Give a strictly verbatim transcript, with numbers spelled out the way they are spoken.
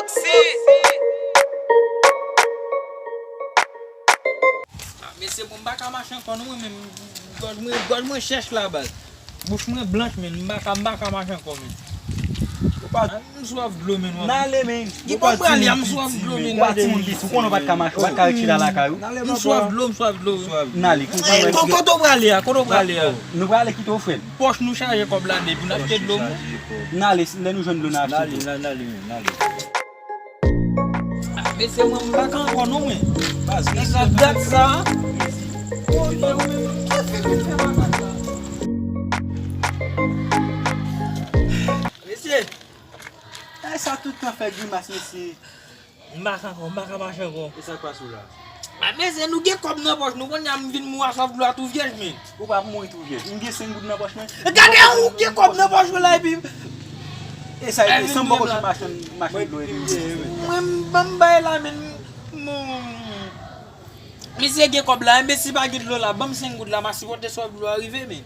Ah, mesye, bon, m pa ka mache ankò non, mwen menm, gòj mwen, gòj mwen chèch la, baz. Bouch mwen blanch, men m pa ka, m pa ka mache ankò, men. Ou pa, ah, m swaf dlo, men, w ap. N ale, men. Ki bò m prale a, m swaf dlo, men. Ou pa timoun piti, ou konnen w pa t ka mache, ou pa t ka retire lakay ou. M swaf dlo, m swaf dlo. N ale. Kote w prale a, kote w prale a? Nou prale kite w, frè m. Pòch nou chaje kòb la depi n achte dlo, men. N ale, lè nou jwenn dlo, n a achte dlo. N ale, n ale, men, n ale. Mesye, mwen, m pa ka ankò non, mwen. Baz, mesye, dat sa. Mesye, mesye. E sa tout tan fè grimas, mesye. M pa ka ankò, m pa ka mache ankò. E sa k pase w la? A, mesye, nou gen kòb nan pòch nou, kounye a m vin mouri a swaf dlo a tou vyèj, men. Ou pa mouri tou vyèj. M gen senk goud nan pòch mwen. Gade, ou gen kòb nan pòch ou la, epi. E sa, e san m poko jwenn machann, machann dlo, epi. Mwen, ban m bay la, men. Misye gen kòb la, men si pa gen dlo la, ban m senk goud la, m a sipòte swaf dlo a rive, men.